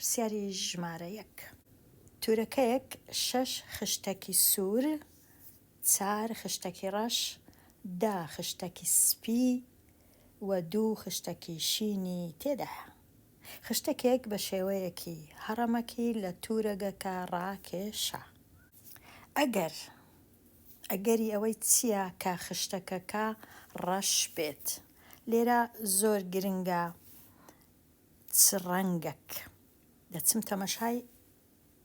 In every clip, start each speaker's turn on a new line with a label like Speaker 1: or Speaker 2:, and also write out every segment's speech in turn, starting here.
Speaker 1: پرسیاری ژمارە یەک. تورەکەیەک شەش خشتەکی سوور، چار خشتەکی ڕەش، دە خشتەکی سپی و دوو خشتەکی شینی تێدایە. خشتەکێک بە شێوەیەکی هەڕەمەکی لە تورەگەکە ڕاکێشا. ئەگەر ئەگەری ئەوەی چییە کە خشتەکەکە ڕەش بێت؟ لێرە زۆر گرنگە چ ڕەنگەک. دەچم تەمەشای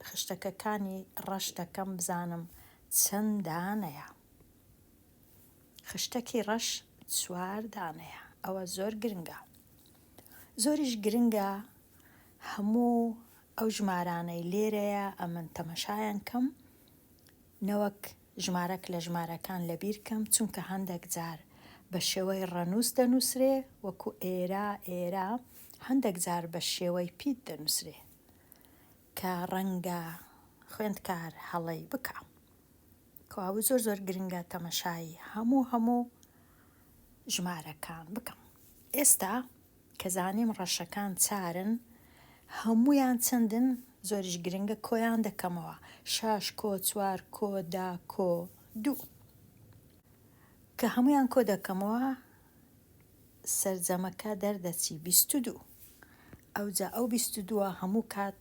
Speaker 1: خشتەکەکانی ڕەش دەکەم بزانم چەند دانەیە. خشتەکی ڕەش چوار دانەیە. ئەوە زۆر گرنگە. زۆریش گرنگە هەموو ئەو ژمارانەی لێرەیە ئەمن تەمەشایان کەم نەوەک ژمارەک لە ژمارەکان لەبیر کەم چونکە هەندەک جار بە شێوەی ڕەنووس دەنووسرێ وەکو ئێرە ئێرە هەندەک جار بە شێوەی پیت دەنووسرێ کە ڕەنگە خوێندکار هەڵەی بکا کەوابوو زۆر زۆر گرنگە تەمەشای هەموو هەموو ژمارەکان بکەم ئێستا کە زانیم ڕەشەکان چارن هەموویان چەندن زۆریش گرنگە کۆیان دەکەمەوە شەش کۆ چوار کۆ دە کۆ دوو کە هەموویان کۆ دەکەمەوە سەرجەمەکە دەردەچی 22 ئەوجا ئەو 22 هەموو کات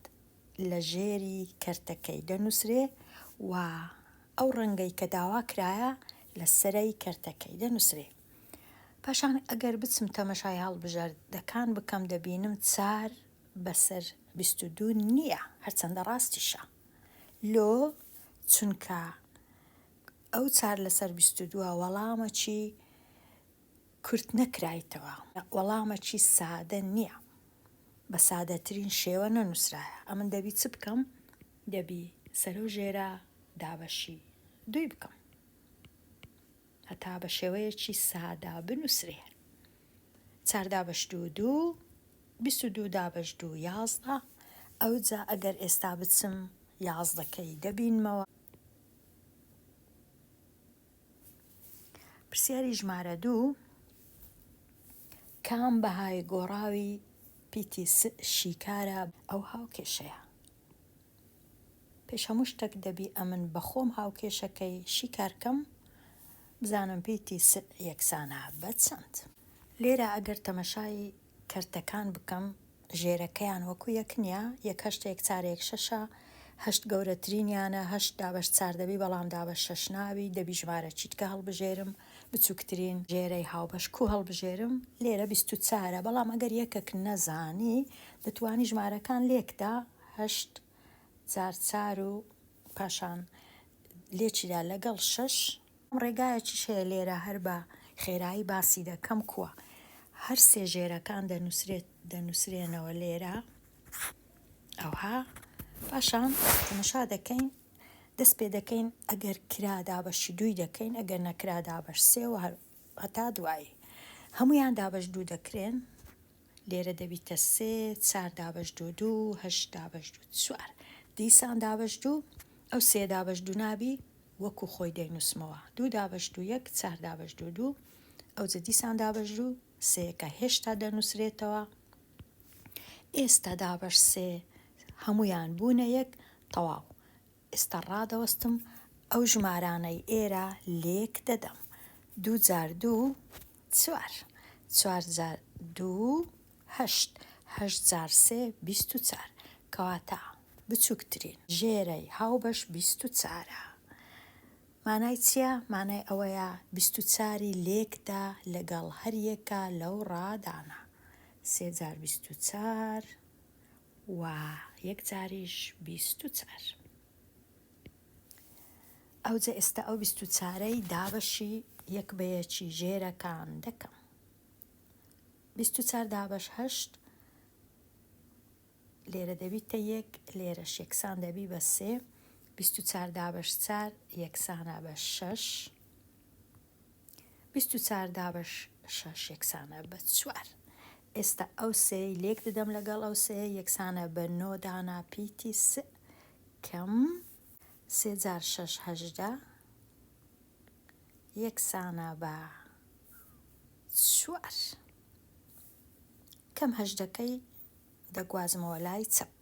Speaker 1: لە ژێری کەرتەکەی دەنووسرێ و ئەو ڕەنگەی کە داوا کرایە لە سەرەی کەرتەکەی دەنووسرێ. پاشان ئەگەر بچم تەمەشای هەڵبژاردەکان بکەم دەبینم چار بەسەر 22 نییە هەرچەندە ڕاستیشە. لۆ؟ چونکە ئەو چار لەسەر 22 وەڵامەکی کورت نەکرایتەوە، وەڵامەکی سادە نییە، بە سادەترین شێوە نەنووسرایە، ئەمن دەبی چ بکەم؟ دەبی سەرەو ژێرە دابەشی دووی بکەم هەتا بە شێوەیەکی سادە بنووسرێ. چار دابەش دوو دوو، 22 دابەش دوو 11، ئەوجا ئەگەر ئێستا بچم یازدەکەی دەبینمەوە. پرسیاری ژمارە دوو، کام بەهای گۆڕاوی پیتی س شیکارە ئەو هاوکێشەیە؟ پێش هەموو شتەک دەبی ئەمن بە خۆم هاوکێشەکەی شیکار کەم بزانم پیتی س یەکسانە بە چەند؟ لێرە ئەگەر تەمەشای کەرتەکان بکەم ژێرەکەیان وەکو یەک نیە، یەک هەشتە یەک چارە یەک شەشە، هەشت گەورەترینیانە، هەشت دابەش چار دەبی بەڵام دابەش شەش نابی، دەبی ژمارە چیتکە هەڵبژێرم، بچوکترین ژێرەی هاوبەش کو هەڵبژێرم، لێرە 24 ە، بەڵام ئەگەر یەکەک نەزانی دەتوانی ژمارەکان لێکدا، هەشت جار چار و پاشان لێکیدا لەگەڵ شەش. ڕێگایەکیش هەیە لێرە هەر بە خێرایی باسی دەکەم کوە هەر سێ ژێرەکان دەنووسرێت دەنووسرێنەوە لێرە ئەوها پاشان تەمەشا دەکەین دەست پێ دەکەین ئەگەر کرا دابەشی دووی دەکەین ئەگەر نەکرا دابەش سێ و هەتا دوایی هەمویان دابەش دوو دەکرێن لێرە دەبیتە سێ چار دابەش دوو دوو هەشت دابەش دوو چوار دیسان دابەش دوو ئەو سێ دابەش دوو نابی وەکو خۆی دەینوسمەوە دوو دابەش دوو یەک چار دابەش دوو دوو ئەوجە دیسان دابەش دوو سێیەکە هێشتا دەنوسرێتەوە ئێستا دابەش سێ هەمویان بوونە یەک تەواو ئێستا ڕادەوەستم ئەو ژمارانەی ئێرە لێک دەدەم دوو جار دوو چوار چوار جار دوو هەشت هەشت جار سێ 24 کەواتە بچووکترین ژێرەی هاوبەش 24ە. مانای چییە؟ مانای ئەوەیە 24ی لێکدا لەگەڵ هەریەکە لەو ڕادانە سێ جار 24 و یەک جاریش 24. ئەوجە ئێستا ئەو 24ەی دابەشی یەک بە یەکی ژێرەکان دەکەم. 24 دابەش هەشت لێرە دەبیتە یەک لێرەش یەکسان دەبی بە سێ 24 دابەش چار یەکسانە بە شەش 24 دابەش شەش یەکسانە بە چوار ئێستا ئەو سێی لێک دەدەم لەگەڵ ئەو سێ یەکسانە بە نۆ دانا پیتی س کەم سێ جار شەش 18 یەکسانە بە چوار کەم هەژدەکەی دەگوازمەوە لای چەپ.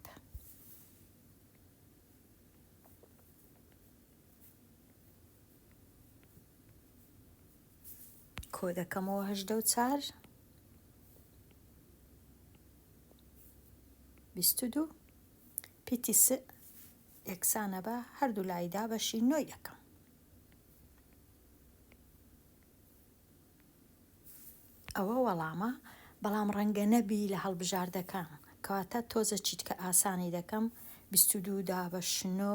Speaker 1: کۆ دەکەمەوە 18 و چار 22 پیتی س یەکسانە بە هەردوو لای دابەشی نۆی دەکەم. ئەوە وەڵامە، بەڵام ڕەنگە نەبی لە هەڵبژاردەکان، کەواتە تۆزە چیتکە ئاسانی دەکەم، 22 دابەش نۆ،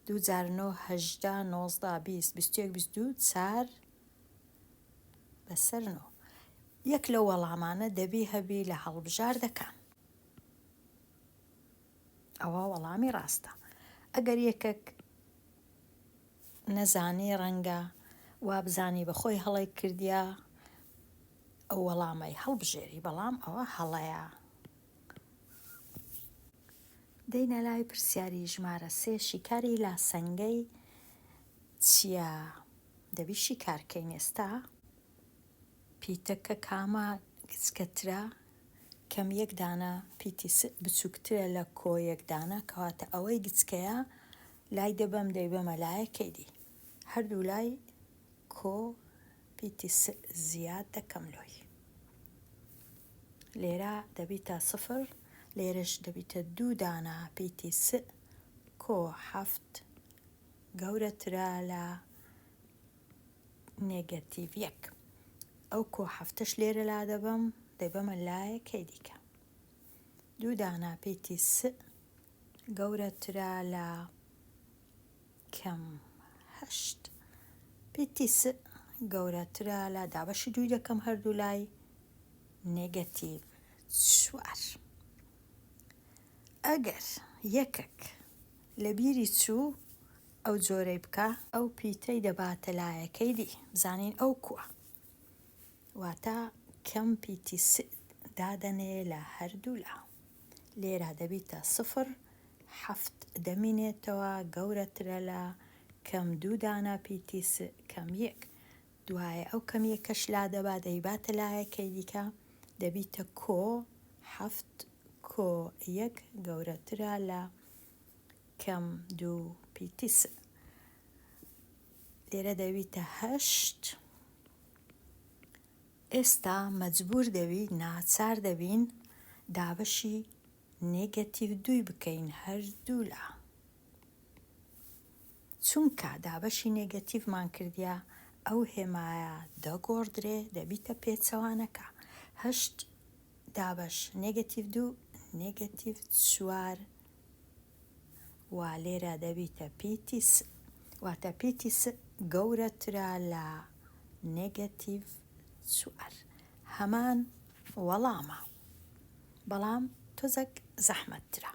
Speaker 1: دوو جار نۆ 18، 19، 20، 21، 22، چار بەسەر نۆ. یەک لەو وەڵامانە دەبی هەبی لە هەڵبژاردەکان. ئەوە وەڵامی ڕاستە. ئەگەر یەکێک نەزانی ڕەنگە وابزانی بە خۆی هەڵەی کردیە ئەو وەڵامەی هەڵبژێری بەڵام ئەوە هەڵەیە. دێینە لای پرسیاری ژمارە سێ شیکاری لاسەنگەی چیە؟ دەبی شیکار کەین ئێستا. پیتەکە کامە گچکەترە؟ کەم یەک دانە پیتی س بچوکترە لە کۆ یەک دانە کەواتە ئەوەی گچکەیە لای دەبەم دەیبەمە لایەکەی دی هەردوو لای کۆ پیتی س زیاد دەکەم لۆی لێرە دەبیتە سفر لێرەش دەبیتە دوو دانە پیتی س کۆ حەفت گەورەترە لە نێگەتیڤ یەک. ئەو کۆ حەفتەش لێرە لادەبەم دەیبەمە لایەکەی دیکە. دوو دانە پیتی س گەورەترە لە کەم هەشت. پیتی س گەورەترە لە دابەشی دووی دەکەم هەردوو لای نێگەتیڤ چوار. ئەگەر یەکەک لە بیری چوو ئەو جۆرەی بکا. ئەو پیتەی دەباتە لایەکەی دی. بزانین ئەو کوە. واتە کەم پیتی س دادەنێ لە هەردوو لا. لێرە دەبیتە سفر، حەفت دەمینێتەوە گەورەترە لە کەم دوو دانە پیتی س کەم یەک. دوایە ئەو کەم یەکەش لادەبا دەیباتە لایەکەی دیکە دەبیتە کۆ حەفت کۆ یەک گەورەترە لە کەم دوو پیتی س. لێرە دەبیتە هەشت. ئێستا مەجبوور دەبی ناچار دەبین دابەشی نێگەتیڤ دووی بکەین هەردوولا. چونکە دابەشی نێگەتیڤمان کردیە ئەو هێمایە دەگۆڕدرێ دەبیتە پێچەوانەکە. هەشت دابەش نێگەتیڤ دوو نێگەتیڤ چوار و لێرە دەبیتە پیتی س واتە پیتی س گەورەترە لە نێگەتیڤ چوار هەمان وەڵامە بەڵام تۆزەک زەحمەتترە.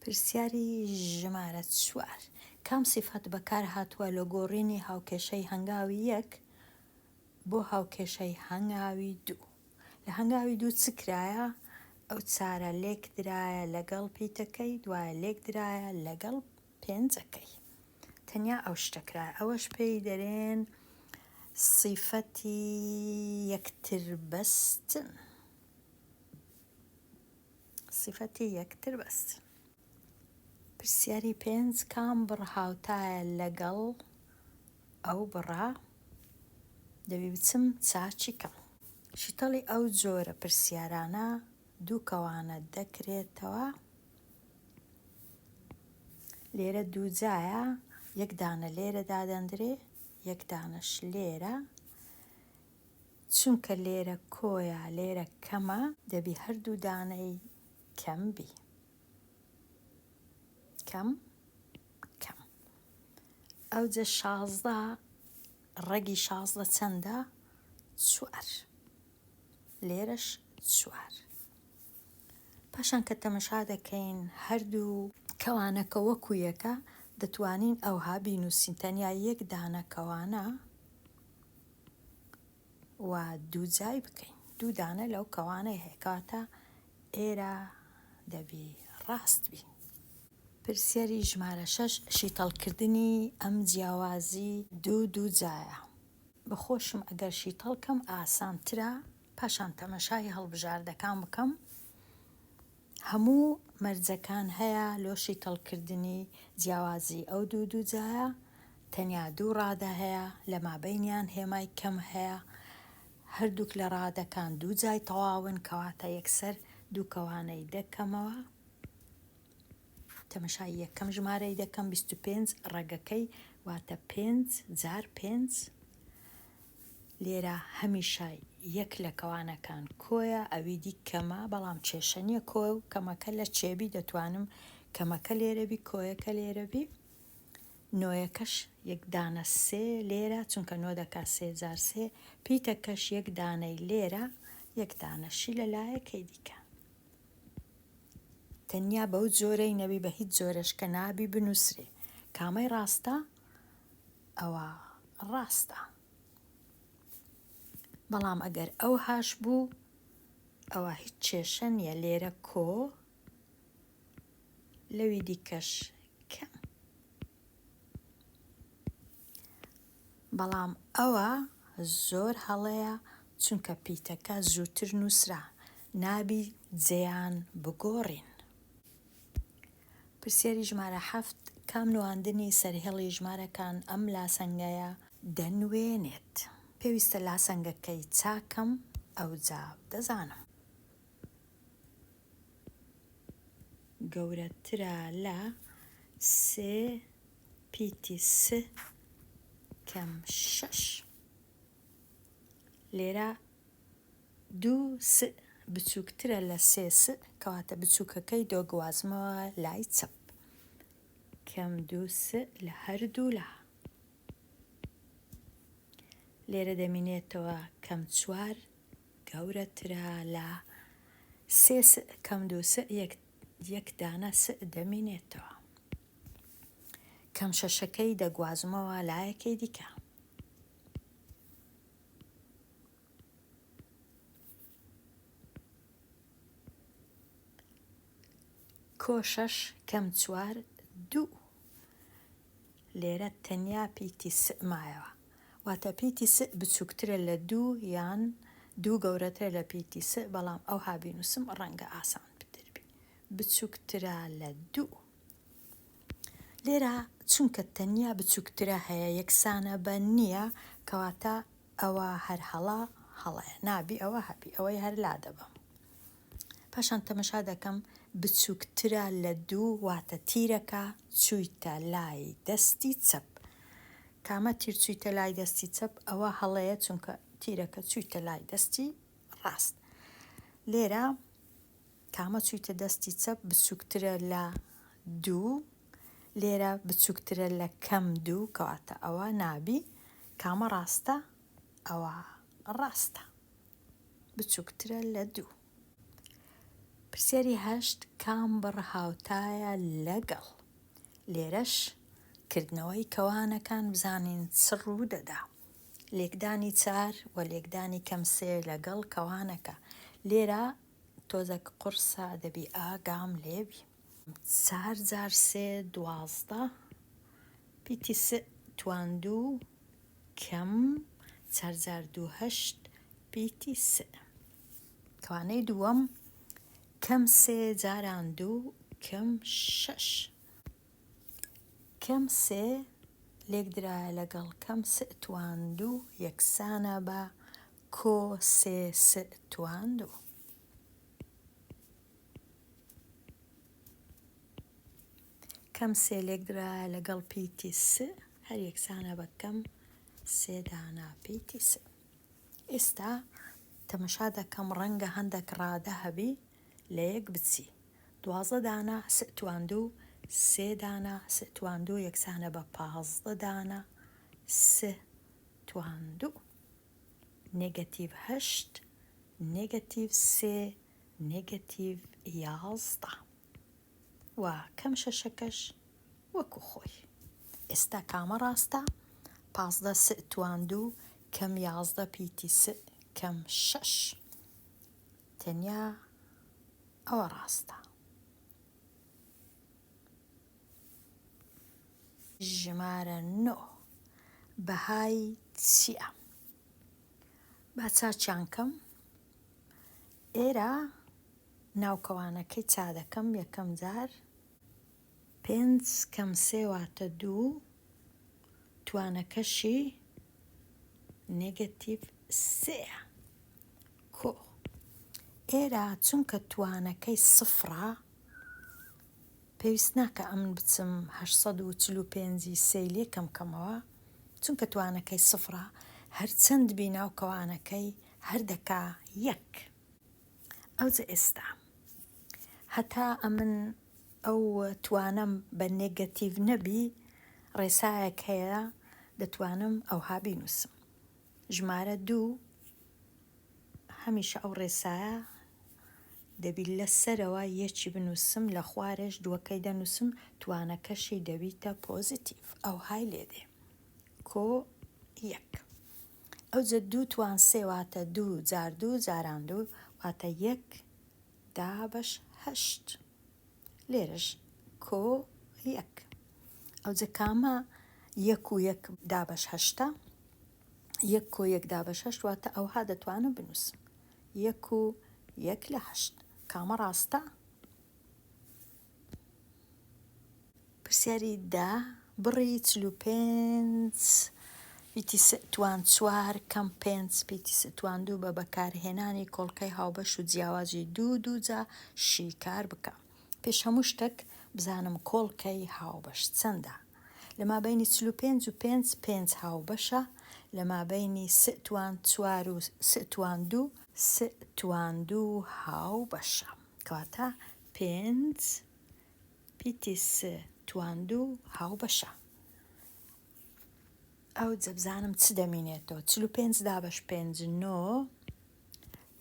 Speaker 1: پرسیاری ژمارە چوار، کام سیفەت بەکار هاتووە لە گۆڕینی هاوکێشەی هەنگاوی یەک بۆ هاوکێشەی هەنگاوی دوو؟ لە هەنگاوی دوو چ کرایە؟ ئەو چارە لێک درایە لەگەڵ پیتەکەی دوایە لێک درایە لەگەڵ پێنجەکەی. تەنیا ئەو شتە کرایە. ئەوەش پێی دەرێن سیفەتی یەکتربەستن. سیفەتی یەکتربەستن. پرسیاری پێنج، کام بڕ هاوتایە لەگەڵ ئەو بڕە؟ دەبی بچم چاکی کەم. شیتەڵی ئەو جۆرە پرسیارانە دوو کەوانە دەکرێتەوە. لێرە دووجایە، یەک دانە لێرە دادەندرێ، یەک دانەش لێرە. چونکە لێرە کۆیە لێرە کەمە دەبی هەردوو دانەی کەم بی. کەم کەم ئەوجە 16 ڕەگی 16 چەندە؟ چوار لێرەش چوار پاشان کە تەمەشا دەکەین هەردوو کەوانەکە وەکو یەکە دەتوانین ئەوها بینوسین تەنیا یەک دانە کەوانە و دووجای بکەین دوو دانە لەو کەوانەی هەیە کەواتە ئێرە دەبی ڕاست بی. پرسیاری ژمارە شەش، شیتەڵکردنی ئەم جیاوازی دوو دووجایە. بە خۆشم ئەگەر شیتەڵ کەم ئاسانترە پاشان تەمەشای هەڵبژاردەکان بکەم هەموو مەرجەکان هەیە لۆ شیتەڵکردنی جیاوازی ئەو دوو دووجایە. تەنیا دوو ڕادە هەیە، لە مابەینیان هێمای کەم هەیە، هەردووک لە ڕادەکان دوو جای تەواون، کەواتە یەکسەر دوو کەوانەی دەکەمەوە. تەمەشای یەکەم ژمارەی دەکەم 25 ڕەگەکەی واتە پێنج جار پێنج. لێرە هەمیشە یەک لە کەوانەکان کۆیە ئەوی دی کەمە، بەڵام کێشە نییە کۆ و کەمەکە لە چێ بی دەتوانم کەمەکە لێرە بی کۆیەکە لێرە بی. نۆیەکەش یەک دانە سێ لێرە چونکە نۆ دەکا سێ جار سێ، پیتەکەش یەک دانەی لێرە یەک دانەشی لە لایەکەی دیکە. تەنیا بەو جۆرەی نەبی بە هیچ جۆرەش کە نابی بنووسرێ. کامەی ڕاستە؟ ئەوە ڕاستە. بەڵام ئەگەر ئەوهاش بوو ئەوە هیچ کێشە نییە لێرە کۆ لەوی دیکەش کەم. بەڵام ئەوە زۆر هەڵەیە چونکە پیتەکە زووتر نووسرا نابی جێیان بگۆڕین. پرسیاری ژمارە حەفت، کام نواندنی سەرهێڵی ژمارەکان ئەم لاسەنگەیە دەنوێنێت؟ پێویستە لاسەنگەکەی چاکەم ئەوجا دەزانم. گەورەترە لە سێ پیتی س کەم شەش. لێرە دوو س بچووکترە لە سێ س، کەواتە بچووکەکەی دۆگوازمەوە لای چەپ. کەم دوو س لە هەردوو لا. لێرە دەمینێتەوە کەم چوار گەورەترە لە سێ س کەم دوو س یەک یەک دانە س دەمینێتەوە. کەم شەشەکەی دەگوازمەوە لایەکەی دیکە. کۆ شەش کەم چوار دوو. لێرە تەنیا پیتی س مایەوە. واتە پیتی س بچووکترە لە دوو یان دوو گەورەترە لە پیتی س، بەڵام ئەوها بینووسم ڕەنگە ئاسانتر بی. بچووکترە لە دوو. لێرە چونکە تەنیا بچووکترە هەیە یەکسانە بە نییە، کەواتە ئەوە هەر هەڵە هەڵەیە نابی ئەوە هەبی ئەوەی هەر لادەبەم. پاشان تەمەشا دەکەم بچووکترە لە دوو واتە تیرەکە چوویتە لای دەستی چەپ. کامە تیر چوویتە لای دەستی چەپ ئەوە هەڵەیە چونکە تیرەکە چوویتە لای دەستی ڕاست. لێرە کامە چوویتە دەستی چەپ بچووکترە لە دوو لێرە بچووکترە لە کەم دوو کەواتە ئەوە نابی کامە ڕاستە ئەوە ڕاستە. بچووکترە لە دوو. پرسیاری هەشت، کام بڕ هاوتایە لەگەڵ؟ لێرەش کردنەوەی کەوانەکان بزانین چ ڕوو دەدا. لێکدانی چار و لێکدانی کەم سێ لەگەڵ کەوانەکە. لێرە تۆزەک قوڕسە دەبی ئاگام لێ بی. چار جار سێ 12 پیتی س توان دوو کەم چار جار دوو هەشت پیتی س. کەوانەی دووەم کەم سێ جاران دوو کەم شەش. کەم سێ لێکدرایە لەگەڵ کەم س توان دوو یەکسانە بە کۆ سێ س توان دوو. کەم سێ لێکدرایە لەگەڵ پیتی س هەر یەکسانە بە کەم سێ دانە پیتی س. ئێستا تەمەشا دەکەم ڕەنگە هەندەک ڕادە هەبی لە یەک بچی. 12 دانە س توان دوو سێ دانە س توان دوو یەکسانە بە 15 دانە س توان دوو. نێگەتیڤ هەشت نێگەتیڤ سێ نێگەتیڤ 11. و کەم شەشەکەش وەکو خۆی. ئێستا کامە ڕاستە؟ 15 س توان دوو کەم 11 پیتی س کەم شەش. تەنیا ئەوە ڕاستە. ژمارە نۆ بەهای چییە؟ با چاکیان کەم. ئێرە ناو کەوانەکەی چا دەکەم یەکەم جار. پێنج کەم سێ واتە دوو. توانەکەشی نێگەتیڤ سێیە. کۆ. ئێرە چونکە توانەکەی سفرە پێویست ناکا ئەمن بچم 845 ی سێی لێ کەم کەمەوە چونکە توانەکەی سفرە هەرچەند بی ناو کەوانەکەی هەر دەکا یەک. ئەوجە ئێستا هەتا ئەمن ئەو توانەم بە نێگەتیڤ نەبی ڕێسایەک هەیە دەتوانم ئەوها بینوسم ژمارە دوو هەمیشە ئەو ڕێسایە دەبی لە سەرەوە یەکی بنوسم لە خوارێش دووەکەی دەنوسم توانەکەشی دەبیتە پۆزیتیڤ ئەوهای لێدێ کۆ یەک. ئەوجە دوو توان سێ واتە دوو جار دوو جاران دوو واتە یەک دابەش هەشت لێرەش کۆ یەک ئەوجە کامە یەک و یەک دابەش هەشتە یەک کۆ یەک دابەش هەشت واتە ئەوها دەتوانم بنووسم یەک و یەک لە هەشت کامە ڕاستە؟ پرسیاری دە، بڕی 45 پیتی سئ توان چوار کەم پێنج پیتی سئ توان دوو بە بەکارهێنانی کۆڵکەی هاوبەش و جیاوازی دوو دووجا شیکار بکە. پێش هەموو شتەک بزانم کۆڵکەی هاوبەش چەندە؟ لە مابەینی 45 و پێنج، پێنج هاوبەشە، لە مابەینی سئ توان چوار و سئ توان دوو، سئ توان دوو هاوبەشە. کەواتە پێنج پیتی س توان دوو هاوبەشە. ئەوجە بزانم چ دەمینێتەوە 45 دابەش پێنج نۆ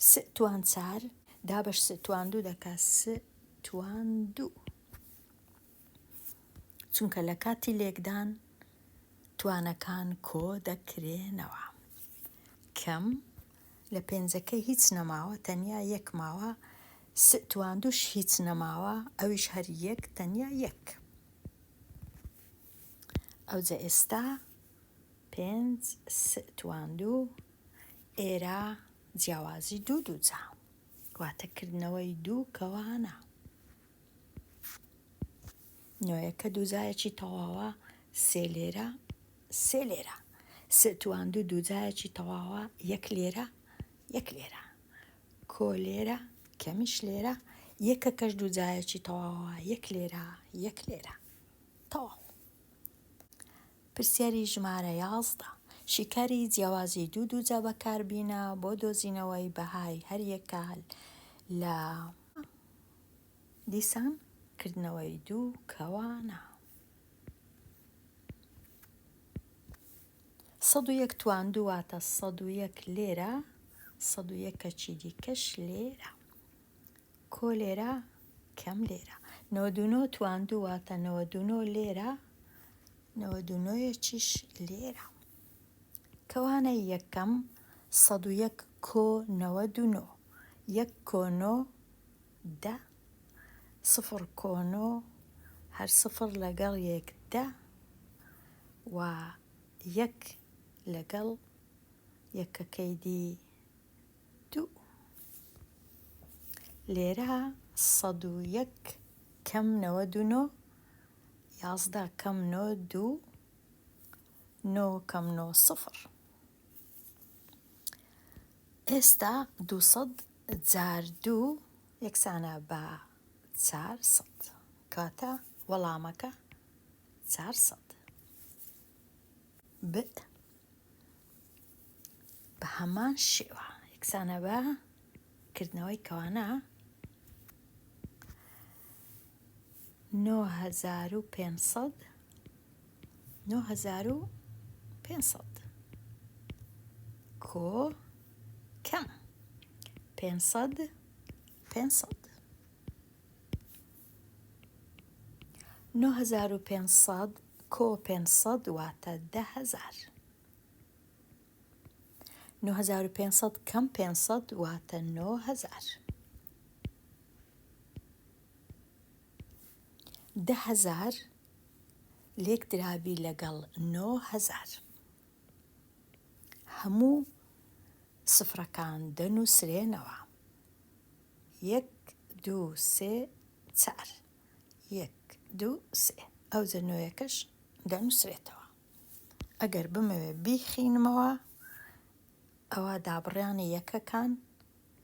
Speaker 1: س توان چار دابەش س توان دوو دەکا س توان دوو چونکە لە کاتی لێکدان توانەکان کۆ دەکرێنەوە کەم لە پێنجەکەی هیچ نەماوە تەنیا یەک ماوە سئ تواندوش هیچ نەماوە ئەویش هەر یەک تەنیا یەک ئەوجە ئێستا پێنج سئ تواندوو ئێرە جیاوازی دوو دووجا واتە کردنەوەی دوو کەوانە نۆیەکە دووجایەکی تەواوە سێ لێرە سێ لێرە سئ تواندوو دووجایەکی تەواوە یەک لێرە یەک لێرە کۆ لێرە کەمیش لێرە یەکەکەش دووجایەکی تەواوە یەک لێرە یەک لێرە تەواو. پرسیاری ژمارە 11 شیکاری جیاوازی دوو دووجا بەکاربینە بۆ دۆزینەوەی بەهای هەریەکە لە. دیسان کردنەوەی دوو کەوانە. 101 توان دوو واتە 101 لێرە، 101 کەچی دیکەش لێرە. کۆ لێرە کەم لێرە. 99 توان دوو واتە 99 لێرە، 99 یەکیش لێرە. کەوانەی یەکەم 101 کۆ 99. یەک کۆ نۆ دە، سفر کۆ نۆ هەر سفر لەگەڵ یەک دە و یەک لەگەڵ یەکەکەی دی دوو. لێرە 101 کەم 99 11 کەم نۆ دوو نۆ کەم نۆ سفر. ئێستا 200 جار دوو یەکسانە بە 400 کەواتە وەڵامەکە 400. ب بە هەمان شێوە یەکسانە بە کردنەوەی کەوانە 9500 9500 کۆ کەم 500 500 9500 کۆ 500 واتە 10000 9500 کەم 500 واتە 9000 10000 لێکدرابی لەگەڵ 9000 هەموو سفرەکان دەنووسرێنەوە. یەک دوو سێ چار یەک دوو سێ ئەوجە نۆیەکەش دەنووسرێتەوە. ئەگەر بمەوێ بیخینمەوە ئەوا دابڕانی یەکەکان،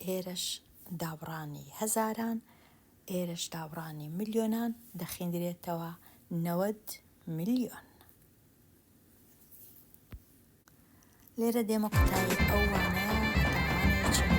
Speaker 1: ئێرەش دابڕانی هەزاران، ئێرەش دابڕانی ملیۆنان دەخیندرێتەوە 90 ملیۆن. لێرە دێمە کۆتایی ئەو وانەیە هەتا وانەیەکی نوێ.